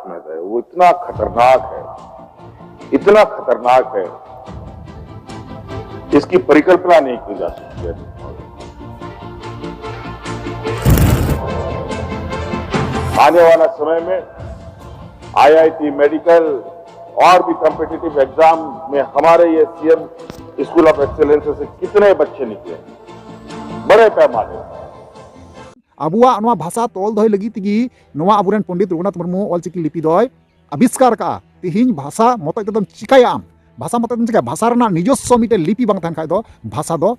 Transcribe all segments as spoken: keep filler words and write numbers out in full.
वो इतना खतरनाक है, इतना खतरनाक है, इसकी परिकल्पना नहीं की जा सकती है। आने वाला समय में आईआईटी मेडिकल और भी कॉम्पिटिटिव एग्जाम में हमारे ये सीएम स्कूल ऑफ एक्सीलेंस से कितने बच्चे निकले, बड़े पैमाने पर। ᱟᱵᱚᱣᱟᱜ ᱱᱚᱣᱟ ᱵᱷᱟᱥᱟ ᱛᱚᱞ ᱫᱚᱦᱚᱭ ᱞᱟᱹᱜᱤᱫ ᱛᱮᱜᱮ ᱱᱚᱣᱟ ᱟᱵᱚᱨᱮᱱ ᱯᱚᱱᱰᱤᱛ ᱨᱚᱜᱷᱩᱱᱟᱛᱷ ᱢᱩᱨᱢᱩ ᱚᱞᱪᱤᱠᱤ ᱞᱤᱯᱤ ᱫᱚᱭ ᱟᱵᱤᱥᱠᱟᱨ ᱟᱠᱟᱫᱼᱟ᱾ ᱛᱮᱦᱮᱧ ᱵᱷᱟᱥᱟ ᱢᱚᱛᱚᱡ ᱛᱮᱫᱚᱢ ᱪᱤᱠᱟᱹᱭᱟ ᱟᱢ? ᱵᱷᱟᱥᱟ ᱢᱚᱛᱚᱡ ᱛᱮᱫᱚᱢ ᱪᱤᱠᱟᱹᱭᱟ? ᱵᱷᱟᱥᱟ ᱨᱮᱱᱟᱜ ᱱᱤᱡᱚᱥᱥᱚ ᱢᱤᱫᱴᱮᱱ ᱞᱤᱯᱤ ᱵᱟᱝ ᱛᱟᱦᱮᱱ ᱠᱷᱟᱡ ᱫᱚ ᱵᱷᱟᱥᱟ ᱫᱚ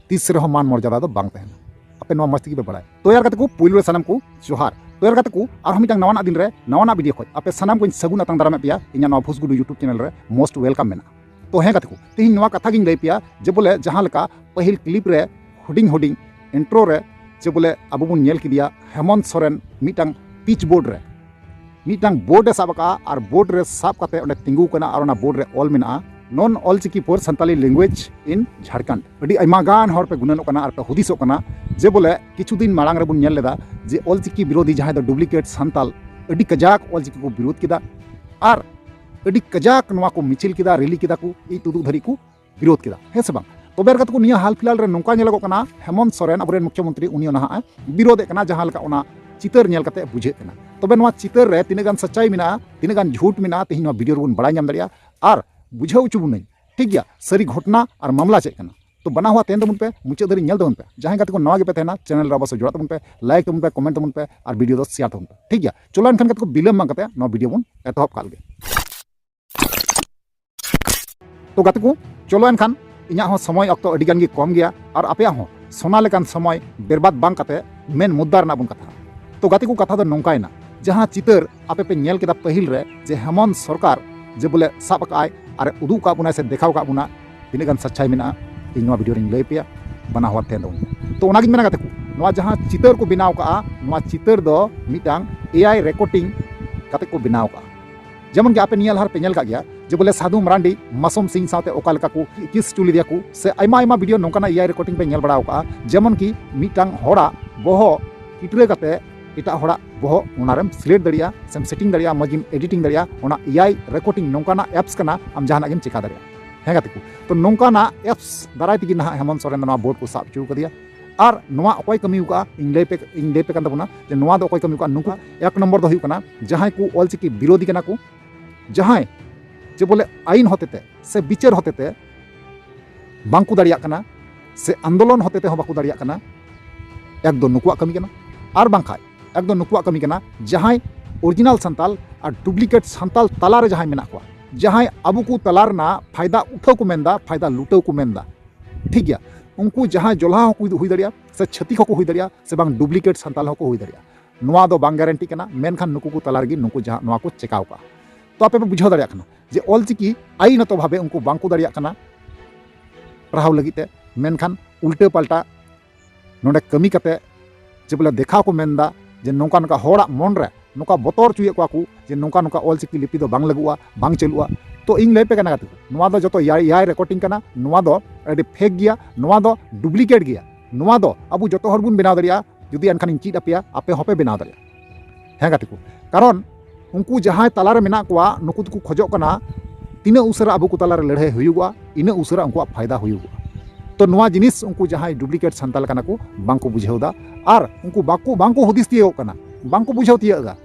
ᱛᱤᱥ ᱨᱮᱦᱚᱸ ᱢᱟᱱ ᱢᱚᱨᱡᱟᱫᱟ ᱫᱚ ᱵᱟᱝ ᱛᱟᱦᱮᱱᱟ᱾ ᱟᱯᱮ ᱱᱚᱣᱟ ᱢᱚᱡᱽ ᱛᱮᱜᱮ ᱯᱮ ᱵᱟᱲᱟᱭᱟ᱾ ᱛᱚ ᱭᱟᱨ ᱜᱟᱛᱮ ᱠᱚ, ᱯᱩᱭᱞᱩ ᱨᱮ ᱥᱟᱱᱟᱢ ᱠᱚ ᱡᱚᱦᱟᱨ᱾ ᱛᱚ ᱭᱟᱨ ᱜᱟᱛᱮ ᱠᱚ, ᱟᱨᱦᱚᱸ ᱢᱤᱫᱴᱟᱝ ᱱᱟᱣᱟᱱᱟᱜ ᱫᱤᱱ ᱨᱮ ᱱᱟᱣᱟᱱᱟᱜ ᱵᱷᱤᱰᱤᱭᱳ ᱠᱷᱚᱡ ᱟᱯᱮ ᱥᱟᱱᱟᱢ ᱠᱚᱧ ᱥᱟᱹᱜᱩᱱ ᱟᱛᱟᱝ ᱫᱟᱨᱟᱢᱮᱫ ᱯᱮᱭᱟ ᱤᱧᱟᱹᱜ ᱱᱚᱣᱟ ᱵᱷᱩᱥᱜᱩᱰᱩ YouTube ᱪᱮᱱᱮᱞ ᱨᱮ most welcome ᱢᱮᱱᱟᱜᱼᱟ᱾ ᱛᱚ ᱦᱮᱸ ᱜᱟᱛᱮ ᱠᱚ, ᱛᱮᱦᱮᱧ ᱱᱚᱣᱟ ᱠᱟᱛᱷᱟ ᱜᱤᱧ ᱞᱟᱹᱭ ᱯᱮᱭᱟ ᱡᱮ ᱵᱚᱞᱮ ᱡᱟᱦᱟᱸ ᱞᱮᱠᱟ ᱯᱟᱹᱦᱤᱞ ᱠᱞᱤᱯ ᱨᱮ ᱦᱩᱰᱤᱧ ᱦᱩᱰᱤᱧ ᱤᱱᱴᱨᱳ ᱨᱮ ᱡᱮ ᱵᱚᱞᱮ ᱟᱵᱚ ᱵᱚᱱ ᱧᱮᱞ ᱠᱮᱫᱮᱭᱟ ᱦᱮᱢᱚᱱᱛ ᱥᱚᱨᱮᱱ ᱢᱤᱫᱴᱟᱝ ᱯᱤᱪ ᱵᱳᱨᱰ ᱨᱮ ᱢᱤᱫᱴᱟᱝ ᱵᱳᱨᱰ ᱮ ᱥᱟᱵ ᱟᱠᱟᱫᱼᱟ ᱟᱨ ᱵᱳᱨᱰ ᱨᱮ ᱥᱟᱵ ᱠᱟᱛᱮ ᱚᱸᱰᱮ ᱛᱤᱸᱜᱩ ᱠᱟᱱᱟ ᱟᱨ ᱚᱱᱟ ᱵᱳᱨᱰ ᱨᱮ ᱚᱞ ᱢᱮᱱᱟᱜᱼᱟ, "Non Olchiki for Santali language in Jharkhand." ᱟᱹᱰᱤ ᱟᱭᱢᱟ ᱜᱟᱱ ᱦᱚᱲ ᱯᱮ ᱜᱩᱱᱟᱹᱱᱚᱜ ᱠᱟᱱᱟ ᱟᱨ ᱯᱮ ᱦᱩᱫᱤᱥᱚᱜ ᱠᱟᱱᱟ ᱡᱮ ᱵᱚᱞᱮ ᱠᱤᱪᱷᱩ ᱫᱤᱱ ᱢᱟᱲᱟᱝ ᱨᱮᱵᱚᱱ ᱧᱮᱞ ᱞᱮᱫᱟ ᱡᱮ ᱚᱞᱪᱤᱠᱤ ᱵᱤᱨᱳᱫᱷᱤ ᱡᱟᱦᱟᱸᱭ ᱫᱚ ᱰᱩᱯᱞᱤᱠᱮᱴ ᱥᱟᱱᱛᱟᱞ ᱟᱹᱰᱤ ᱠᱟᱡᱟᱠ ᱚᱞᱪᱤᱠᱤ ᱠᱚ ᱵᱤᱨᱳᱫᱷ ᱠᱮᱫᱟ ᱟᱨ ᱟᱹᱰᱤ ᱠᱟᱡᱟᱠ ᱱᱚᱣᱟ ᱠᱚ ᱢᱤᱪᱷᱤᱞ ᱠᱮᱫᱟ, ᱨᱮᱞᱤ ᱠᱮᱫᱟ ᱠᱚ, ᱤᱡ ᱛᱩᱫᱩᱜ ᱫᱷᱟᱹᱨᱤᱡ ᱠᱚ ᱵᱤᱨᱳᱫ ᱠᱮᱫᱟ, ᱦᱮᱸ ᱥᱮ ᱵᱟᱝ? ᱛᱚᱵᱮ ᱟᱨ ᱠᱟᱛᱮ ᱠᱚ ᱱᱤᱭᱟᱹ ᱦᱟᱞ ᱯᱷᱤᱞᱦᱟᱞ ᱨᱮ ᱱᱚᱝᱠᱟ ᱧᱮᱞᱚᱜᱚᱜ ᱠᱟᱱᱟ, ᱦᱮᱢᱚᱱᱛ ᱥᱚᱨᱮᱱ ᱟᱵᱚᱨᱮᱱ ᱢᱩᱠᱷᱭᱚᱢᱚᱱᱛᱨᱤ ᱩᱱᱤ ᱱᱟᱦᱟᱜ ᱮ ᱵᱤᱨᱳᱫ ᱮᱫ ᱠᱟᱱᱟ, ᱡᱟᱦᱟᱸ ᱞᱮᱠᱟ ᱚᱱᱟ ᱪᱤᱛᱟᱹᱨ ᱧᱮᱞ ᱠᱟᱛᱮ ᱵᱩᱡᱷᱟᱹᱜ ᱠᱟᱱᱟ᱾ ᱛᱚᱵᱮ ᱱᱚᱣᱟ ᱪᱤᱛᱟᱹᱨ ᱨᱮ ᱛᱤᱱᱟᱹᱜ ᱜᱟᱱ ᱥᱟᱪᱟᱭ ᱢᱮᱱᱟᱜᱼᱟ, ᱛᱤᱱᱟᱹᱜ ᱜᱟᱱ ᱡᱷᱩᱴ ᱢᱮᱱᱟᱜᱼᱟ, ᱛᱮᱦᱮᱧ ᱱᱚᱣᱟ ᱵᱷᱤᱰᱤᱭᱳ ᱨᱮᱵᱚᱱ ᱵᱟᱲᱟᱭ ᱧᱟᱢ ᱫᱟᱲᱮᱭᱟᱜᱼᱟ ᱟᱨ ᱵᱩᱡᱷᱟᱹᱣ ᱦᱚᱪᱚ ᱵᱚᱱᱟᱹᱧ, ᱴᱷᱤᱠ ᱜᱮᱭᱟ, ᱥᱟᱹᱨᱤ ᱜᱷᱚᱴᱱᱟ ᱟᱨ ᱢᱟᱢᱞᱟ ᱪᱮᱫ ᱠᱟᱱᱟ᱾ ᱛᱚ ᱵᱟᱱᱟ ᱦᱚᱲ ᱛᱟᱦᱮᱱ ᱛᱟᱵᱚᱱ ᱯᱮ, ᱢᱩᱪᱟᱹᱫ ᱫᱷᱟᱹᱨᱤᱡ ᱧᱮᱞ ᱛᱟᱵᱚᱱ ᱯᱮ᱾ ᱡᱟᱦᱟᱸᱭ ᱜᱟᱛᱮ ᱠᱚ ᱱᱟᱣᱟ ᱜᱮᱯᱮ ᱛᱟᱦᱮᱱᱟ, ᱪᱮᱱᱮᱞ ᱨᱮ ᱚᱵᱚᱥᱥᱳᱭ ᱡᱚᱲᱟᱜ ᱛᱟᱵᱚᱱ ᱯᱮ, ᱞᱟᱭᱤᱠ ᱛᱟᱵᱚᱱ ᱯᱮ, ᱠᱚᱢᱮᱱᱴ ᱛᱟᱵᱚᱱ ᱯᱮ ᱟᱨ ᱵᱷᱤᱰᱤᱭᱳ ᱫᱚ ᱥᱮᱭᱟᱨ ᱛᱟᱵᱚᱱ ᱯᱮ, ᱴᱷᱤᱠ ᱜᱮᱭᱟ? ᱪᱚᱞᱚ ᱮᱱᱠᱷᱟᱱ ᱜᱟᱛᱮ ᱠᱚ, ᱵᱤᱞᱚᱢ ᱵᱟᱝ ᱠᱟᱛᱮ ᱱᱚᱣᱟ ᱵᱷᱤᱰᱤᱭᱳ ᱵᱚᱱ ᱮᱛᱚᱦᱚᱵ ᱠᱟᱜ ᱞᱮᱜᱮ᱾ ᱛᱚ ᱜᱟᱛᱮ ᱠᱚ, ᱪᱚᱞᱚ ᱮᱱᱠᱷᱟᱱ, ᱤᱧᱟᱹᱜ ᱦᱚᱸ ᱥᱚᱢᱚᱭ ᱚᱠᱛᱚ ᱟᱹᱰᱤ ᱜᱟᱱ ᱜᱮ ᱠᱚᱢ ᱜᱮᱭᱟ ᱟᱨ ᱟᱯᱮᱭᱟᱜ ᱦᱚᱸ ᱥᱚᱱᱟ ᱞᱮᱠᱟᱱ ᱥᱚᱢᱚᱭ ᱵᱮᱨᱵᱟᱫ ᱵᱟᱝ ᱠᱟᱛᱮ ᱢᱮᱱ ᱢᱩᱫᱽᱫᱟ ᱨᱮᱱᱟᱜ ᱵᱚᱱ ᱠᱟᱛᱷᱟᱜᱼᱟ᱾ ᱛᱚ ᱜᱟᱛᱮ ᱠᱚ, ᱠᱟᱛᱷᱟ ᱫᱚ ᱱᱚᱝᱠᱟᱭᱮᱱᱟ, ᱡᱟᱦᱟᱸ ᱪᱤᱛᱟᱹᱨ ᱟᱯᱮ ᱯᱮ ᱧᱮᱞ ᱠᱮᱫᱟ ᱯᱟᱹᱦᱤᱞ ᱨᱮ ᱡᱮ ᱦᱮᱢᱚᱱᱛ ᱥᱚᱨᱠᱟᱨ ᱡᱮ ᱵᱚᱞᱮ ᱥᱟᱵ ᱟᱠᱟᱫ ᱟᱭ ᱟᱨ ᱮ ᱩᱫᱩᱜ ᱟᱠᱟᱫ ᱵᱚᱱᱟᱭ ᱥᱮ ᱫᱮᱠᱷᱟᱣ ᱟᱠᱟᱫ ᱵᱚᱱᱟ, ᱛᱤᱱᱟᱹᱜ ᱜᱟᱱ ᱥᱟᱪᱪᱟᱭ ᱢᱮᱱᱟᱜᱼᱟ, ᱤᱧ ᱱᱚᱣᱟ ᱵᱷᱤᱰᱤᱭᱳ ᱨᱤᱧ ᱞᱟᱹᱭ ᱯᱮᱭᱟ, ᱵᱟᱱᱟ ᱦᱚᱲ ᱛᱟᱦᱮᱱ ᱛᱟᱵᱚᱱ᱾ ᱛᱚ ᱚᱱᱟᱜᱤᱧ ᱢᱮᱱᱟ ᱜᱟᱛᱮ ᱠᱚ, ᱱᱚᱣᱟ ᱡᱟᱦᱟᱸ ᱪᱤᱛᱟᱹᱨ ᱠᱚ ᱵᱮᱱᱟᱣ ᱠᱟᱜᱼᱟ, ᱱᱚᱣᱟ ᱪᱤᱛᱟᱹᱨ ᱫᱚ ᱢᱤᱫᱴᱟᱝ ᱮ ᱟᱭ ᱨᱮᱠᱚᱨᱰᱤᱝ ᱠᱟᱛᱮ ᱠᱚ ᱵᱮᱱᱟᱣ ᱠᱟᱜᱼᱟ᱾ ᱡᱮᱢᱚᱱ ᱜᱮ ᱟᱯᱮ ᱱᱤᱭᱟᱹ ᱞᱟᱦᱟ ᱨᱮᱯᱮ ᱧᱮᱞ ᱠᱟᱜ ᱜᱮᱭᱟ ᱡᱮ ᱵᱚᱞᱮ ᱥᱟᱫᱷᱩ ᱢᱟᱨᱟᱱᱰᱤ ᱢᱟᱥᱩᱢ ᱥᱤᱝ ᱥᱟᱶᱛᱮ ᱚᱠᱟ ᱞᱮᱠᱟ ᱠᱚ ᱠᱤᱥ ᱦᱚᱪᱚ ᱞᱮᱫᱮᱭᱟ ᱠᱚ, ᱥᱮ ᱟᱭᱢᱟ ᱟᱭᱢᱟ ᱵᱷᱤᱰᱤᱭᱳ ᱱᱚᱝᱠᱟᱱᱟᱜ ᱮ ᱟᱭ ᱨᱮᱠᱚᱨᱰᱤᱝ ᱯᱮ ᱧᱮᱞ ᱵᱟᱲᱟ ᱟᱠᱟᱜᱼᱟ, ᱡᱮᱢᱚᱱ ᱠᱤ ᱢᱤᱫᱴᱟᱝ ᱦᱚᱲᱟᱜ ᱵᱚᱦᱚᱜ ᱠᱤᱴᱨᱟᱹ ᱠᱟᱛᱮ ᱮᱴᱟᱜ ᱦᱚᱲᱟᱜ ᱵᱚᱦᱚᱜ ᱚᱱᱟᱨᱮᱢ ᱥᱤᱞᱮᱠᱴ ᱫᱟᱲᱮᱭᱟᱜᱼᱟ, ᱥᱮᱢ ᱥᱮᱴᱤᱝ ᱫᱟᱲᱮᱭᱟᱜᱼᱟ, ᱢᱚᱡᱽ ᱜᱮᱢ ᱮᱰᱤᱴᱤᱝ ᱫᱟᱲᱮᱭᱟᱜᱼᱟ᱾ ᱚᱱᱟ ᱮ ᱟᱭ ᱨᱮᱠᱚᱨᱰᱤᱝ ᱱᱚᱝᱠᱟᱱᱟᱜ ᱮᱯᱥ ᱠᱟᱱᱟ, ᱟᱢ ᱡᱟᱦᱟᱱᱟᱜ ᱜᱮᱢ ᱪᱮᱠᱟ ᱫᱟᱲᱮᱭᱟᱜᱼᱟ᱾ ᱦᱮᱸ ᱜᱟᱛᱮ ᱠᱚ, ᱛᱚ ᱱᱚᱝᱠᱟᱱᱟᱜ ᱮᱯᱥ ᱫᱟᱨᱟᱭ ᱛᱮᱜᱮ ᱱᱟᱦᱟᱜ ᱦᱮᱢᱚᱱᱛ ᱥᱚᱨᱮᱱ ᱫᱚ ᱱᱚᱣᱟ ᱵᱳᱨᱰ ᱠᱚ ᱥᱟᱵ ᱦᱚᱪᱚ ᱠᱟᱫᱮᱭᱟ᱾ ᱟᱨ ᱱᱚᱣᱟ ᱚᱠᱚᱭ ᱠᱟᱹᱢᱤ ᱟᱠᱟᱫᱼᱟ, ᱤᱧ ᱞᱟᱹᱭ ᱯᱮ, ᱤᱧ ᱞᱟᱹᱭ ᱯᱮ ᱠᱟᱱ ᱛᱟᱵᱚᱱᱟ ᱡᱮ ᱱᱚᱣᱟ ᱫᱚ ᱚᱠᱚᱭ ᱠᱟᱹᱢᱤ ᱟᱠᱟᱫᱼᱟ᱾ ᱱᱚᱝᱠᱟ ᱮᱠ ᱱᱚᱢᱵᱚᱨ ᱫᱚ ᱦᱩᱭᱩᱜ ᱠᱟᱱᱟ ᱡᱟᱦᱟᱸᱭ ᱠᱚ ᱚᱞᱪᱤᱠᱤ ᱵᱤᱨᱳᱫᱷᱤ ᱠᱟᱱᱟ ᱠᱚ, ᱡᱟᱦᱟᱸᱭ ᱡᱮ ᱵᱚᱞᱮ ᱟᱭᱤᱱ ᱦᱚᱛᱮᱛᱮ ᱥᱮ ᱵᱤᱪᱟᱹᱨ ᱦᱚᱛᱮᱛᱮ ᱵᱟᱝᱠᱚ ᱫᱟᱲᱮᱭᱟᱜ ᱠᱟᱱᱟ, ᱥᱮ ᱟᱱᱫᱳᱞᱚᱱ ᱦᱚᱛᱮᱛᱮ ᱦᱚᱸ ᱵᱟᱠᱚ ᱫᱟᱲᱮᱭᱟᱜ ᱠᱟᱱᱟ, ᱮᱠ ᱫᱚ ᱱᱩᱠᱩᱣᱟᱜ ᱠᱟᱹᱢᱤ ᱠᱟᱱᱟ᱾ ᱟᱨ ᱵᱟᱝᱠᱷᱟᱡ ᱮᱠ ᱫᱚ ᱱᱩᱠᱩᱣᱟᱜ ᱠᱟᱹᱢᱤ ᱠᱟᱱᱟ, ᱡᱟᱦᱟᱸᱭ ᱚᱨᱤᱡᱤᱱᱟᱞ ᱥᱟᱱᱛᱟᱞ ᱟᱨ ᱰᱩᱯᱞᱤᱠᱮᱴ ᱥᱟᱱᱛᱟᱞ ᱛᱟᱞᱟᱨᱮ ᱡᱟᱦᱟᱸᱭ ᱢᱮᱱᱟᱜ ᱠᱚᱣᱟ, ᱡᱟᱦᱟᱸᱭ ᱟᱵᱚ ᱠᱚ ᱛᱟᱞᱟ ᱨᱮᱱᱟᱜ ᱯᱷᱟᱭᱫᱟ ᱩᱴᱷᱟᱹᱣ ᱠᱚ ᱢᱮᱱᱫᱟ, ᱯᱷᱟᱭᱫᱟ ᱞᱩᱴᱟᱹᱣ ᱠᱚ ᱢᱮᱱᱫᱟ, ᱴᱷᱤᱠ ᱜᱮᱭᱟ, ᱩᱱᱠᱩ ᱡᱟᱦᱟᱸᱭ ᱡᱚᱞᱦᱟ ᱦᱚᱸᱠᱚ ᱦᱩᱭ ᱫᱟᱲᱮᱭᱟᱜᱼᱟ, ᱥᱮ ᱪᱷᱟᱹᱛᱤᱠ ᱦᱚᱸᱠᱚ ᱦᱩᱭ ᱫᱟᱲᱮᱭᱟᱜᱼᱟ, ᱥᱮ ᱵᱟᱝ ᱰᱩᱯᱞᱤᱠᱮᱴ ᱥᱟᱱᱛᱟᱞ ᱦᱚᱸᱠᱚ ᱦᱩᱭ ᱫᱟᱲᱮᱭᱟᱜᱼᱟ᱾ ᱱᱚᱣᱟ ᱫᱚ ᱵᱟᱝ ᱜᱟᱨᱮᱱᱴᱤ ᱠᱟᱱᱟ, ᱢᱮᱱᱠᱷᱟᱱ ᱱᱩᱠᱩ ᱠᱚ ᱛᱟᱞᱟ ᱨᱮᱜᱮ ᱱᱩᱠᱩ ᱡᱟᱦᱟᱸ ᱱᱚᱣᱟ ᱠᱚ ᱪᱮᱠᱟᱣ ᱠᱟᱜᱼᱟ᱾ ᱛᱚ ᱟᱯᱮ ᱯᱮ ᱵᱩᱡᱷᱟᱹᱣ ᱫᱟᱲᱮᱭᱟᱜ ᱠᱟᱱᱟ ᱡᱮ ᱚᱞᱪᱤᱠᱤ ᱟᱭᱤᱱᱚᱛᱚ ᱵᱷᱟᱵᱮ ᱩᱱᱠᱩ ᱵᱟᱝᱠᱚ ᱫᱟᱲᱮᱭᱟᱜ ᱠᱟᱱᱟ ᱯᱟᱲᱦᱟᱣ ᱞᱟᱹᱜᱤᱫ ᱛᱮ, ᱢᱮᱱᱠᱷᱟᱱ ᱩᱞᱴᱟᱹ ᱯᱟᱞᱴᱟ ᱱᱚᱰᱮ ᱠᱟᱹᱢᱤ ᱠᱟᱛᱮ ᱡᱮ ᱵᱚᱞᱮ ᱫᱮᱠᱷᱟᱣ ᱠᱚ ᱢᱮᱱᱫᱟ ᱡᱮ ᱱᱚᱝᱠᱟ ᱱᱚᱝᱠᱟ ᱦᱚᱲᱟᱜ ᱢᱚᱱ ᱨᱮ ᱱᱚᱝᱠᱟ ᱵᱚᱛᱚᱨ ᱦᱚᱪᱚᱭᱮᱫ ᱠᱚᱣᱟ ᱠᱚ ᱡᱮ ᱱᱚᱝᱠᱟ ᱱᱚᱝᱠᱟ ᱚᱞᱪᱤᱠᱤ ᱞᱤᱯᱤ ᱫᱚ ᱵᱟᱝ ᱞᱟᱹᱜᱩᱜᱼᱟ, ᱵᱟᱝ ᱪᱟᱹᱞᱩᱜᱼᱟ᱾ ᱛᱚ ᱤᱧ ᱞᱟᱹᱭ ᱯᱮ ᱠᱟᱱᱟ ᱜᱟᱛᱮ ᱠᱚ, ᱱᱚᱣᱟ ᱫᱚ ᱡᱚᱛᱚ ᱮ ᱟᱭ, ᱮ ᱟᱭ ᱨᱮᱠᱚᱨᱰᱤᱝ ᱠᱟᱱᱟ, ᱱᱚᱣᱟ ᱫᱚ ᱟᱹᱰᱤ ᱯᱷᱮᱠ ᱜᱮᱭᱟ, ᱱᱚᱣᱟ ᱫᱚ ᱰᱩᱯᱞᱤᱠᱮᱴ ᱜᱮᱭᱟ᱾ ᱱᱚᱣᱟ ᱫᱚ ᱟᱵᱚ ᱡᱚᱛᱚ ᱦᱚᱲ ᱵᱚᱱ ᱵᱮᱱᱟᱣ ᱫᱟᱲᱮᱭᱟᱜᱼᱟ, ᱡᱩᱫᱤ ᱮᱱᱠᱷᱟᱱ ᱤᱧ ᱪᱮᱫ ᱟᱯᱮᱭᱟ, ᱟᱯᱮ ᱦᱚᱸᱯᱮ ᱵᱮᱱᱟᱣ ᱫᱟᱲᱮᱭᱟᱜᱼᱟ᱾ ᱦᱮᱸ ᱜᱟᱛᱮ ᱠᱚ, ᱠᱟᱨᱚᱱ ᱩᱱᱠᱩ ᱡᱟᱦᱟᱸᱭ ᱛᱟᱞᱟᱨᱮ ᱢᱮᱱᱟᱜ ᱠᱚᱣᱟ, ᱱᱩᱠᱩ ᱫᱚᱠᱚ ᱠᱷᱚᱡᱚᱜ ᱠᱟᱱᱟ ᱛᱤᱱᱟᱹᱜ ᱩᱥᱟᱹᱨᱟ ᱟᱵᱚ ᱠᱚ ᱛᱟᱞᱟᱨᱮ ᱞᱟᱹᱲᱦᱟᱹᱭ ᱦᱩᱭᱩᱜᱼᱟ, ᱤᱱᱟᱹᱜ ᱩᱥᱟᱹᱨᱟ ᱩᱱᱠᱩᱣᱟᱜ ᱯᱷᱟᱭᱫᱟ ᱦᱩᱭᱩᱜᱼᱟ᱾ ᱛᱚ ᱱᱚᱣᱟ ᱡᱤᱱᱤᱥ ᱩᱱᱠᱩ ᱡᱟᱦᱟᱸᱭ ᱰᱩᱯᱞᱤᱠᱮᱴ ᱥᱟᱱᱛᱟᱞ ᱠᱟᱱᱟ ᱠᱚ, ᱵᱟᱝᱠᱚ ᱵᱩᱡᱷᱟᱹᱣ ᱫᱟ᱾ ᱟᱨ ᱩᱱᱠᱩ ᱵᱟᱠᱚ, ᱵᱟᱝᱠᱚ ᱦᱩᱫᱤᱥ ᱛᱤᱭᱳᱜ ᱠᱟᱱᱟ, ᱵᱟᱝᱠᱚ ᱵᱩᱡᱷᱟᱹᱣ ᱛᱤᱭᱳᱜ ᱫᱟ᱾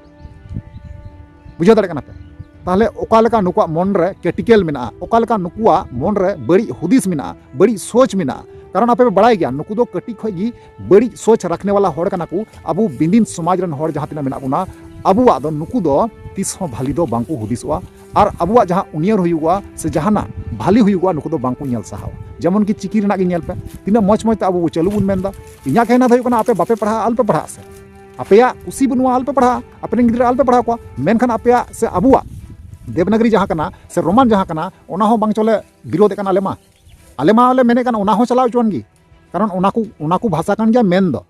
ᱵᱩᱡᱷᱟᱹᱣ ᱫᱟᱲᱮᱭᱟᱜ ᱠᱟᱱᱟ ᱯᱮ? ᱛᱟᱦᱞᱮ ᱚᱠᱟ ᱞᱮᱠᱟ ᱱᱩᱠᱩᱣᱟᱜ ᱢᱚᱱ ᱨᱮ ᱠᱮᱴᱤᱠᱮᱞ ᱢᱮᱱᱟᱜᱼᱟ, ᱚᱠᱟ ᱞᱮᱠᱟ ᱱᱩᱠᱩᱣᱟᱜ ᱢᱚᱱ ᱨᱮ ᱵᱟᱹᱲᱤᱡ ᱦᱩᱫᱤᱥ ᱢᱮᱱᱟᱜᱼᱟ, ᱵᱟᱹᱲᱤᱡ ᱥᱳᱪ ᱢᱮᱱᱟᱜᱼᱟ᱾ ᱠᱟᱨᱚᱱ ᱟᱯᱮ ᱯᱮ ᱵᱟᱲᱟᱭ ᱜᱮᱭᱟ, ᱱᱩᱠᱩ ᱫᱚ ᱠᱟᱹᱴᱤᱡ ᱠᱷᱚᱡ ᱜᱮ ᱵᱟᱹᱲᱤᱡ ᱥᱳᱪ ᱨᱟᱠᱷᱱᱮ ᱣᱟᱞᱟ ᱦᱚᱲ ᱠᱟᱱᱟ ᱠᱚ᱾ ᱟᱵᱚ ᱵᱤᱱᱫᱤᱱ ᱥᱚᱢᱟᱡᱽ ᱨᱮᱱ ᱦᱚᱲ ᱡᱟᱦᱟᱸ ᱛᱤᱱᱟᱹᱜ ᱢᱮᱱᱟᱜ ᱵᱚᱱᱟ, ᱟᱵᱚᱣᱟᱜ ᱫᱚ ᱱᱩᱠᱩ ᱫᱚ ᱛᱤᱥ ᱦᱚᱸ ᱵᱷᱟᱞᱤ ᱫᱚ ᱵᱟᱝ ᱠᱚ ᱦᱩᱫᱤᱥᱚᱜᱼᱟ᱾ ᱟᱨ ᱟᱵᱚᱣᱟᱜ ᱡᱟᱦᱟᱸ ᱩᱱᱤᱭᱟᱹᱨ ᱦᱩᱭᱩᱜᱚᱜᱼᱟ ᱥᱮ ᱡᱟᱦᱟᱱᱟᱜ ᱵᱷᱟᱞᱤ ᱦᱩᱭᱩᱜᱚᱜᱼᱟ, ᱱᱩᱠᱩ ᱫᱚ ᱵᱟᱝ ᱠᱚ ᱧᱮᱞ ᱥᱟᱦᱟᱣᱟ᱾ ᱡᱮᱢᱚᱱ ᱠᱤ ᱪᱤᱠᱤ ᱨᱮᱱᱟᱜ ᱜᱮ ᱧᱮᱞ ᱯᱮ, ᱛᱤᱱᱟᱹᱜ ᱢᱚᱡᱽ ᱢᱚᱡᱽ ᱛᱮ ᱟᱵᱚ ᱵᱚ ᱪᱟᱹᱞᱩ ᱵᱚᱱ ᱢᱮᱱᱫᱟ᱾ ᱤᱧᱟᱹᱜ ᱠᱟᱹᱦᱱᱟ ᱫᱚ ᱦᱩᱭᱩᱜ ᱠᱟᱱᱟ, ᱟᱯᱮ ᱵᱟᱯᱮ ᱯᱟᱲᱦᱟᱜᱼᱟ, ᱟᱞᱚᱯᱮ ᱯᱟᱲᱦᱟᱜᱼᱟ ᱥᱮ᱾ ᱟᱯᱮᱭᱟᱜ ᱠᱩᱥᱤ ᱵᱟᱹᱱᱩᱜᱼᱟ, ᱟᱞᱚᱯᱮ ᱯᱟᱲᱦᱟᱜᱼᱟ, ᱟᱯᱮ ᱨᱮᱱ ᱜᱤᱫᱽᱨᱟᱹ ᱟᱞᱚᱯᱮ ᱯᱟᱲᱦᱟᱣ ᱠᱚᱣᱟ᱾ ᱢᱮᱱᱠᱷᱟᱱ ᱟᱯᱮᱭᱟᱜ ᱥᱮ ᱟᱵᱚᱣᱟᱜ ᱫᱮᱵᱽᱱᱟᱜᱽᱨᱤ ᱡᱟᱦᱟᱸ ᱠᱟᱱᱟ ᱥᱮ ᱨᱳᱢᱟᱱ ᱡᱟᱦᱟᱸ ᱠᱟᱱᱟ, ᱚᱱᱟ ᱦᱚᱸ ᱵᱟᱝ ᱪᱚᱞᱮ ᱵᱤᱨᱳᱫᱮᱫ ᱠᱟᱱᱟ᱾ ᱟᱞᱮ ᱢᱟ, ᱟᱞᱮ ᱢᱟ ᱞᱮ ᱢᱮᱱᱮᱫ ᱠᱟᱱ ᱚᱱᱟ ᱦᱚᱸ ᱪᱟᱞᱟᱣ ᱦᱚᱪᱚᱣᱟᱱ ᱜᱮ, ᱠᱟᱨᱚᱱ ᱚᱱᱟ ᱠᱚ, ᱚᱱᱟ ᱠᱚ ᱵᱷᱟᱥᱟ ᱠᱟᱱ ᱜᱮᱭᱟ ᱢᱮᱱ ᱫᱚ,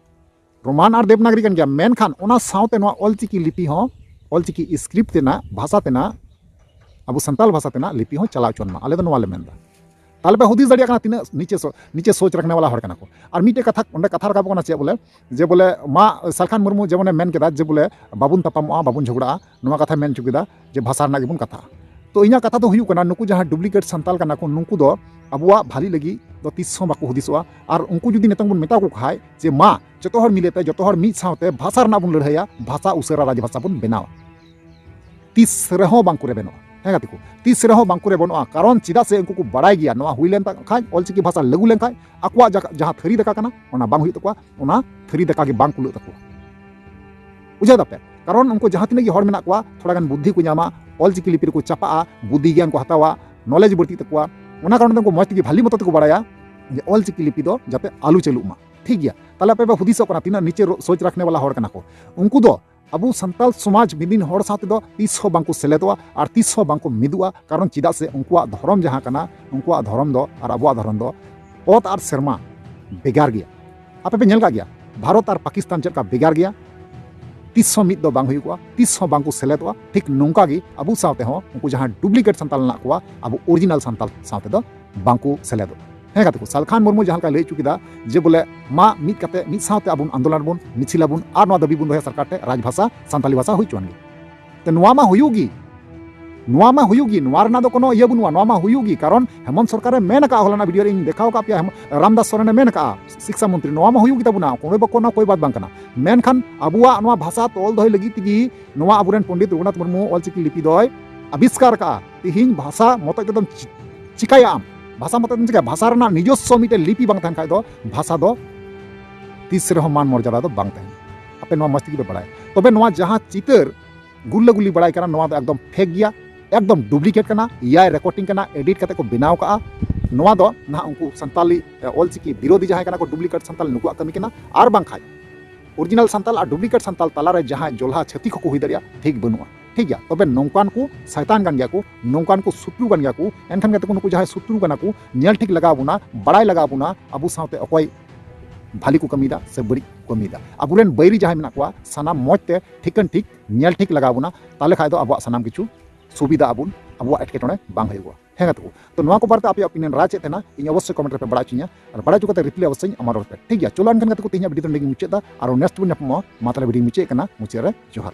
ᱨᱳᱢᱟᱱ ᱟᱨ ᱫᱮᱵᱽᱱᱟᱜᱽᱨᱤ ᱠᱟᱱ ᱜᱮᱭᱟ, ᱢᱮᱱᱠᱷᱟᱱ ᱚᱱᱟ ᱥᱟᱶᱛᱮ ᱱᱚᱣᱟ ᱚᱞᱪᱤᱠᱤ ᱞᱤᱯᱤ ᱦᱚᱸ, ᱚᱞᱪᱤᱠᱤ ᱥᱠᱨᱤᱯᱴ ᱛᱮᱱᱟᱜ, ᱵᱷᱟᱥᱟ ᱛᱮᱱᱟᱜ, ᱟᱵᱚ ᱥᱟᱱᱛᱟᱲ ᱵᱷᱟᱥᱟ ᱛᱮᱱᱟᱜ ᱞᱤᱯᱤ ᱦᱚᱸ ᱪᱟᱞᱟᱣ ᱦᱚᱪᱚᱣᱟᱱ ᱢᱟ, ᱟᱞᱮ ᱫᱚ ᱱᱚᱣᱟ ᱞᱮ ᱢᱮᱱᱫᱟ᱾ ᱛᱟᱦᱞᱮ ᱯᱮ ᱦᱩᱫᱤᱥ ᱫᱟᱲᱮᱭᱟᱜ ᱠᱟᱱᱟ ᱛᱤᱱᱟᱹᱜ ᱱᱤᱪᱮ ᱥᱚ-, ᱱᱤᱪᱮ ᱥᱳᱪ ᱨᱟᱠᱷᱱᱮ ᱣᱟᱞᱟ ᱦᱚᱲ ᱠᱟᱱᱟ ᱠᱚ᱾ ᱟᱨ ᱢᱤᱫᱴᱮᱡ ᱠᱟᱛᱷᱟ ᱚᱸᱰᱮ ᱠᱟᱛᱷᱟ ᱨᱟᱠᱟᱵᱚᱜ ᱠᱟᱱᱟ ᱪᱮᱫ ᱵᱚᱞᱮ, ᱡᱮ ᱵᱚᱞᱮ ᱢᱟ ᱥᱟᱞᱠᱷᱟᱱ ᱢᱩᱨᱢᱩ ᱡᱮᱢᱚᱱᱮ ᱢᱮᱱ ᱠᱮᱫᱟ ᱡᱮ ᱵᱚᱞᱮ ᱵᱟᱵᱚᱱ ᱛᱟᱯᱟᱢᱚᱜᱼᱟ, ᱵᱟᱵᱚᱱ ᱡᱷᱚᱜᱽᱲᱟᱜᱼᱟ, ᱱᱚᱣᱟ ᱠᱟᱛᱷᱟᱭ ᱢᱮᱱ ᱦᱚᱪᱚ ᱠᱮᱫᱟ ᱡᱮ ᱵᱷᱟᱥᱟ ᱨᱮᱱᱟᱜ ᱜᱮᱵᱚᱱ ᱠᱟᱛᱷᱟᱜᱼᱟ᱾ ᱛᱚ ᱤᱧᱟᱹᱜ ᱠᱟᱛᱷᱟ ᱫᱚ ᱦᱩᱭᱩᱜ ᱠᱟᱱᱟ, ᱱᱩᱠᱩ ᱡᱟᱦᱟᱸ duplicate ᱥᱟᱱᱛᱟᱞ ᱠᱟᱱᱟ ᱠᱚ, ᱱᱩᱠᱩ ᱫᱚ ᱟᱵᱚᱣᱟᱜ ᱵᱷᱟᱞᱤ ᱞᱟᱹᱜᱤᱫ ᱫᱚ ᱛᱤᱥ ᱦᱚᱸ ᱵᱟᱠᱚ ᱦᱩᱫᱤᱥᱚᱜᱼᱟ᱾ ᱟᱨ ᱩᱱᱠᱩ ᱡᱩᱫᱤ ᱱᱤᱛᱚᱝ ᱵᱚᱱ ᱢᱮᱛᱟ ᱠᱚ ᱠᱷᱟᱡ ᱡᱮ ᱢᱟ ᱡᱚᱛᱚ ᱦᱚᱲ ᱢᱤᱞᱮ ᱛᱮ, ᱡᱚᱛᱚ ᱦᱚᱲ ᱢᱤᱫ ᱥᱟᱶᱛᱮ ᱵᱷᱟᱥᱟ ᱨᱮᱱᱟᱜ ᱵᱚᱱ ᱞᱟᱹᱲᱦᱟᱹᱭᱟ, ᱵᱷᱟᱥᱟ ᱩᱥᱟᱹᱨᱟ ᱨᱟᱡᱽᱵᱷᱟᱥᱟ ᱵᱚᱱ ᱵᱮᱱᱟᱣᱟ, ᱛᱤᱥ ᱨᱮᱦᱚᱸ ᱵᱟᱝᱠᱚ ᱨᱮᱵᱮᱱᱚᱜᱼᱟ᱾ ᱦᱮᱸ ᱜᱟᱛᱮ ᱠᱚ, ᱛᱤᱥ ᱨᱮᱦᱚᱸ ᱵᱟᱝᱠᱚ ᱨᱮᱵᱮᱱᱚᱜᱼᱟ᱾ ᱠᱟᱨᱚᱱ ᱪᱮᱫᱟᱜ ᱥᱮ ᱩᱱᱠᱩ ᱠᱚ ᱵᱟᱲᱟᱭ ᱜᱮᱭᱟ, ᱱᱚᱣᱟ ᱦᱩᱭ ᱞᱮᱱ ᱠᱷᱟᱡ, ᱚᱞᱪᱤᱠᱤ ᱵᱷᱟᱥᱟ ᱞᱟᱹᱜᱩ ᱞᱮᱱᱠᱷᱟᱡ ᱟᱠᱚᱣᱟᱜ ᱡᱟᱠ-, ᱡᱟᱦᱟᱸ ᱛᱷᱟᱹᱨᱤ ᱫᱟᱠᱟ ᱠᱟᱱᱟ, ᱚᱱᱟ ᱵᱟᱝ ᱦᱩᱭᱩᱜ ᱛᱟᱠᱚᱣᱟ, ᱚᱱᱟ ᱛᱷᱟᱹᱨᱤ ᱫᱟᱠᱟ ᱜᱮ ᱵᱟᱝ ᱠᱩᱞᱟᱹᱜ ᱛᱟᱠᱚᱣᱟ᱾ ᱵᱩᱡᱷᱟᱹᱣ ᱫᱟᱯᱮ? ᱠᱟᱨᱚᱱ ᱩᱱᱠᱩ ᱡᱟᱦᱟᱸ ᱛᱤᱱᱟᱹᱜ ᱜᱮ ᱦᱚᱲ ᱢᱮᱱᱟᱜ ᱠᱚᱣᱟ, ᱛᱷᱚᱲᱟ ᱜᱟᱱ ᱵᱩᱫᱽᱫᱷᱤ ᱠᱚ ᱧᱟᱢᱟ, ᱚᱞᱪᱤᱠᱤ ᱞᱤᱯᱤ ᱨᱮᱠᱚ ᱪᱟᱯᱟᱜᱼᱟ, ᱵᱩᱫᱽᱫᱷᱤ ᱜᱮᱭᱟᱱ ᱠᱚ ᱦᱟᱛᱟᱣᱟ, knowledge ᱵᱟᱹᱲᱛᱤᱜ ᱛᱟᱠᱚᱣᱟ᱾ ᱚᱱᱟ ᱠᱟᱨᱚᱱ ᱛᱮ ᱩᱱᱠᱩ ᱢᱚᱡᱽ ᱛᱮᱜᱮ ᱵᱷᱟᱞᱤ ᱢᱚᱛᱚ ᱛᱮᱠᱚ ᱵᱟᱲᱟᱭᱟ ᱡᱮ ᱚᱞᱪᱤᱠᱤ ᱞᱤᱯᱤ ᱫᱚ ᱡᱟᱛᱮ ᱟᱞᱚ ᱪᱟᱹᱞᱩᱜ ᱢᱟ᱾ ᱴᱷᱤᱠ ᱜᱮᱭᱟ, ᱛᱟᱦᱞᱮ ᱟᱯᱮ ᱯᱮ ᱦᱩᱫᱤᱥᱚᱜ ᱠᱟᱱᱟ ᱛᱤᱱᱟᱹᱜ ᱱᱤᱪᱮ ᱨᱚ-, ᱥᱳᱪ ᱨᱟᱠᱷᱱᱮ ᱣᱟᱞᱟ ᱦᱚᱲ ᱠᱟᱱᱟ ᱠᱚ᱾ ᱩᱱᱠᱩ ᱫᱚ ᱟᱵᱚ ᱥᱟᱱᱛᱟᱞ ᱥᱚᱢᱟᱡᱽ ᱢᱤᱫ ᱫᱤᱱ ᱦᱚᱲ ᱥᱟᱶ ᱛᱮᱫᱚ ᱛᱤᱥ ᱦᱚᱸ ᱵᱟᱝᱠᱚ ᱥᱮᱞᱮᱫᱚᱜᱼᱟ ᱟᱨ ᱛᱤᱥ ᱦᱚᱸ ᱵᱟᱝᱠᱚ ᱢᱤᱫᱚᱜᱼᱟ᱾ ᱠᱟᱨᱚᱱ ᱪᱮᱫᱟᱜ ᱥᱮ ᱩᱱᱠᱩᱣᱟᱜ ᱫᱷᱚᱨᱚᱢ ᱡᱟᱦᱟᱸ ᱠᱟᱱᱟ, ᱩᱱᱠᱩᱣᱟᱜ ᱫᱷᱚᱨᱚᱢ ᱫᱚ ᱟᱨ ᱟᱵᱚᱣᱟᱜ ᱫᱷᱚᱨᱚᱢ ᱫᱚ ᱚᱛ ᱟᱨ ᱥᱮᱨᱢᱟ ᱵᱷᱮᱜᱟᱨ ᱜᱮᱭᱟ᱾ ᱟᱯᱮ ᱯᱮ ᱧᱮᱞ ᱠᱟᱜ ᱜᱮᱭᱟ ᱵᱷᱟᱨᱚᱛ ᱟᱨ ᱯᱟᱠᱤᱥᱛᱟᱱ ᱪᱮᱫ ᱞᱮᱠᱟ ᱵᱷᱮᱜᱟᱨ ᱜᱮᱭᱟ? ᱛᱤᱥ ᱦᱚᱸ ᱢᱤᱫ ᱫᱚ ᱵᱟᱝ ᱦᱩᱭᱩᱜᱼᱟ, ᱛᱤᱥ ᱦᱚᱸ ᱵᱟᱝᱠᱚ ᱥᱮᱞᱮᱫᱚᱜᱼᱟ᱾ ᱴᱷᱤᱠ ᱱᱚᱝᱠᱟ ᱜᱮ ᱟᱵᱚ ᱥᱟᱶᱛᱮ ᱦᱚᱸ ᱩᱱᱠᱩ ᱡᱟᱦᱟᱸ duplicate ᱥᱟᱱᱛᱟᱞ ᱢᱮᱱᱟᱜ ᱠᱚᱣᱟ, ᱟᱵᱚ original ᱥᱟᱱᱛᱟᱞ ᱥᱟᱶ ᱛᱮᱫᱚ ᱵᱟᱝᱠᱚ ᱥᱮᱞᱮᱫᱚᱜ᱾ ᱦᱮᱸ ᱜᱟᱛᱮ ᱠᱚ, ᱥᱟᱞᱠᱷᱟᱱ ᱢᱩᱨᱢᱩ ᱡᱟᱦᱟᱸ ᱞᱮᱠᱟᱭ ᱞᱟᱹᱭ ᱦᱚᱪᱚ ᱠᱮᱫᱟ ᱡᱮ ᱵᱚᱞᱮ ᱢᱟ ᱢᱤᱫ ᱠᱟᱛᱮ ᱢᱤᱫ ᱥᱟᱶᱛᱮ ᱟᱵᱚ ᱟᱱᱫᱳᱞᱚᱱ ᱵᱚᱱ ᱢᱤᱪᱷᱤᱞ ᱟᱵᱚᱱ ᱟᱨ ᱱᱚᱣᱟ ᱫᱟᱹᱵᱤ ᱵᱚᱱ ᱫᱚᱦᱚᱭᱟ ᱥᱚᱨᱠᱟᱨ ᱴᱷᱮᱱ ᱨᱟᱡᱽᱵᱷᱟᱥᱟ ᱥᱟᱱᱛᱟᱞᱤ ᱵᱷᱟᱥᱟ ᱦᱩᱭ ᱦᱚᱪᱚᱣᱟᱱ ᱜᱮ᱾ ᱛᱚ ᱱᱚᱣᱟ ᱢᱟ ᱦᱩᱭᱩᱜ ᱜᱮ, ᱱᱚᱣᱟ ᱢᱟ ᱦᱩᱭᱩᱜ ᱜᱮ, ᱱᱚᱣᱟ ᱨᱮᱱᱟᱜ ᱫᱚ ᱠᱳᱱᱳ ᱤᱭᱟᱹ ᱵᱟᱹᱱᱩᱜᱼᱟ, ᱱᱚᱣᱟ ᱢᱟ ᱦᱩᱭᱩᱜ ᱜᱮ᱾ ᱠᱟᱨᱚᱱ ᱦᱮᱢᱚᱱᱛ ᱥᱚᱨᱠᱟᱨᱮ ᱢᱮᱱ ᱟᱠᱟᱫᱼᱟ, ᱦᱚᱞᱟᱱᱟᱜ video ᱨᱮ ᱤᱧ ᱫᱮᱠᱷᱟᱣ ᱟᱠᱟᱫ ᱯᱮᱭᱟ, ᱦᱮᱢ-, ᱨᱟᱢᱫᱟᱥ ᱥᱚᱨᱮᱱᱮ ᱢᱮᱱ ᱟᱠᱟᱫᱼᱟ ᱥᱤᱠᱥᱟ ᱢᱚᱱᱛᱨᱤ, ᱱᱚᱣᱟ ᱢᱟ ᱦᱩᱭᱩᱜ ᱜᱮ ᱛᱟᱵᱚᱱᱟ, ᱠᱳᱱᱳ ᱵᱟ-, ᱠᱳᱱᱳ ᱠᱳᱭ ᱵᱟᱛ ᱵᱟᱝ ᱠᱟᱱᱟ᱾ ᱢᱮᱱᱠᱷᱟᱱ ᱟᱵᱚᱣᱟᱜ ᱱᱚᱣᱟ ᱵᱷᱟᱥᱟ ᱛᱚᱞ ᱫᱚᱦᱚᱭ ᱞᱟᱹᱜᱤᱫ ᱛᱮᱜᱮ ᱱᱚᱣᱟ ᱟᱵᱚᱨᱮᱱ ᱯᱚᱱᱰᱤᱛ ᱨᱚᱜᱷᱩᱱᱟᱛᱷ ᱢᱩᱨᱢᱩ ᱚᱞᱪᱤᱠᱤ ᱞᱤᱯᱤ ᱫᱚᱭ ᱟᱵᱤᱥᱠᱟᱨ ᱟᱠᱟᱫᱼᱟ᱾ ᱛᱤᱦᱤᱧ ᱵᱷᱟᱥᱟ ᱢᱚᱛᱚᱡ ᱛᱮᱫᱚᱢ ᱪᱤ-, ᱪᱤᱠᱟᱹᱭᱟ ᱟᱢ? ᱵᱷᱟᱥᱟ ᱢᱚᱛᱚᱡ ᱛᱮᱢ ᱪᱤᱠᱟᱹᱭᱟ? ᱵᱷᱟᱥᱟ ᱨᱮᱱᱟᱜ ᱱᱤᱡᱚᱥᱥᱚ ᱢᱤᱫᱴᱮᱱ ᱞᱤᱯᱤ ᱵᱟᱝ ᱛᱟᱦᱮᱱ ᱠᱷᱟᱡ ᱫᱚ ᱵᱷᱟᱥᱟ ᱫᱚ ᱛᱤᱥ ᱨᱮᱦᱚᱸ ᱢᱟᱱ ᱢᱚᱨᱡᱟᱫᱟ ᱫᱚ ᱵᱟᱝ ᱛᱟᱦᱮᱱᱟ᱾ ᱟᱯᱮ ᱱᱚᱣᱟ ᱢᱚᱡᱽ ᱛᱮᱜᱮ ᱯᱮ ᱵᱟᱲᱟᱭᱟ᱾ ᱛᱚᱵᱮ ᱱᱚᱣᱟ ᱡᱟᱦᱟᱸ ᱪᱤᱛᱟᱹᱨ ᱜᱩᱞᱞᱟᱹ ᱜᱩᱞᱤ ᱵᱟᱲᱟᱭ ᱠᱟᱱᱟ, ᱱᱚᱣᱟ ᱫᱚ ᱮᱠᱫᱚᱢ fake ᱜᱮᱭᱟ, ᱮᱠᱫᱚᱢ duplicate ᱠᱟᱱᱟ, AI recording ᱠᱟᱱᱟ, edit ᱠᱟᱛᱮ ᱠᱚ ᱵᱮᱱᱟᱣ ᱠᱟᱜᱼᱟ᱾ ᱱᱚᱣᱟ ᱫᱚ ᱱᱟᱦᱟᱜ ᱩᱱᱠᱩ ᱥᱟᱱᱛᱟᱞᱤ, ᱮ, ᱚᱞᱪᱤᱠᱤ ᱵᱤᱨᱳᱫᱷᱤ ᱡᱟᱦᱟᱸᱭ ᱠᱟᱱᱟ ᱠᱚ, duplicate ᱥᱟᱱᱛᱟᱞ, ᱱᱩᱠᱩᱣᱟᱜ ᱠᱟᱹᱢᱤ ᱠᱟᱱᱟ᱾ ᱟᱨ ᱵᱟᱝᱠᱷᱟᱡ original ᱥᱟᱱᱛᱟᱞ ᱟᱨ duplicate ᱥᱟᱱᱛᱟᱞ ᱛᱟᱞᱟᱨᱮ ᱡᱟᱦᱟᱸ ᱡᱚᱞᱦᱟ ᱪᱷᱟᱹᱛᱤᱠ ᱦᱚᱸᱠᱚ ᱦᱩᱭ ᱫᱟᱲᱮᱭᱟᱜᱼᱟ, ᱴᱷᱤᱠ ᱵᱟᱹᱱᱩᱜᱼᱟ᱾ ᱴᱷᱤᱠ ᱜᱮᱭᱟ, ᱛᱚᱵᱮ ᱱᱚᱝᱠᱟᱱ ᱠᱚ ᱥᱟᱭᱛᱟᱱ ᱠᱟᱱ ᱜᱮᱭᱟ ᱠᱚ, ᱱᱚᱝᱠᱟᱱ ᱠᱚ ᱥᱩᱛᱨᱩ ᱠᱟᱱ ᱜᱮᱭᱟ ᱠᱚ᱾ ᱮᱱᱠᱷᱟᱱ ᱜᱮ ᱱᱩᱠᱩ ᱡᱟᱦᱟᱸᱭ ᱥᱩᱛᱨᱩ ᱠᱟᱱᱟ ᱠᱚ, ᱧᱮᱞ ᱴᱷᱤᱠ ᱞᱟᱜᱟᱣ ᱵᱚᱱᱟ, ᱵᱟᱲᱟᱭ ᱞᱟᱜᱟᱣ ᱵᱚᱱᱟ, ᱟᱵᱚ ᱥᱟᱶᱛᱮ ᱚᱠᱚᱭ ᱵᱷᱟᱞᱤ ᱠᱚ ᱠᱟᱹᱢᱤᱭᱮᱫᱟ ᱥᱮ ᱵᱟᱹᱲᱤᱡ ᱠᱚ ᱠᱟᱹᱢᱤᱭᱮᱫᱟ᱾ ᱟᱵᱚᱨᱮᱱ ᱵᱟᱹᱭᱨᱤ ᱡᱟᱦᱟᱸᱭ ᱢᱮᱱᱟᱜ ᱠᱚᱣᱟ, ᱥᱟᱱᱟᱢ ᱢᱚᱡᱽ ᱛᱮ ᱴᱷᱤᱠᱟᱹᱱ ᱴᱷᱤᱠ ᱧᱮᱞ ᱴᱷᱤᱠ ᱞᱟᱜᱟᱣ ᱵᱚᱱᱟ, ᱛᱟᱦᱚᱞᱮ ᱠᱷᱟᱡ ᱫᱚ ᱟᱵᱚᱣᱟᱜ ᱥᱟᱱᱟᱢ ᱠᱤᱪᱷᱩ ᱥᱩᱵᱤᱫᱷᱟ ᱟᱵᱚᱱ, ᱟᱵᱚᱣᱟᱜ ᱮᱴᱠᱮᱴᱚᱬᱮ ᱵᱟᱝ ᱦᱩᱭᱩᱜᱚᱜᱼᱟ᱾ ᱦᱮᱸ ᱜᱟᱛᱮ ᱠᱚ, ᱛᱚ ᱱᱚᱣᱟ ᱠᱚ ᱵᱟᱨᱮᱛᱮ ᱟᱯᱮᱭᱟᱜ ᱚᱯᱤᱱᱤᱭᱚᱱ ᱨᱟᱭ ᱪᱮᱫ ᱛᱟᱦᱮᱱᱟ, ᱤᱧ ᱚᱵᱚᱥᱥᱳᱭ ᱠᱚᱢᱮᱱᱴ ᱨᱮᱯᱮ ᱵᱟᱲᱟᱭ ᱦᱚᱪᱚᱧᱟ, ᱟᱨ ᱵᱟᱲᱟᱭ ᱦᱚᱪᱚ ᱠᱟᱛᱮ ᱨᱤᱯᱞᱟᱭ ᱚᱵᱚᱥᱥᱳᱭ ᱤᱧ ᱮᱢᱟ ᱨᱩᱣᱟᱹᱲ ᱯᱮ, ᱴᱷᱤᱠ ᱜᱮᱭᱟ? ᱪᱚᱞᱚ ᱮᱱᱠᱷᱟᱱ ᱜᱟᱛᱮ ᱠᱚ, ᱛᱮᱦᱮᱧᱟᱜ ᱵᱷᱤᱰᱤᱭᱳ ᱫᱚ ᱱᱚᱰᱮ ᱜᱤᱧ ᱢᱩᱪᱟᱹᱫ ᱮᱫᱟ, ᱟᱨᱚ ᱱᱮᱠᱥᱴ ᱵᱚᱱ ᱧᱟᱯᱟᱢᱟ, ᱢᱟ ᱛᱟᱦᱚᱞᱮ ᱵᱷᱤᱰᱤᱭᱳ ᱢᱩᱪᱟᱹᱫ ᱠᱟᱱᱟ, ᱢᱩᱪᱟᱹᱫ ᱨᱮ ᱡᱚᱦᱟᱨ᱾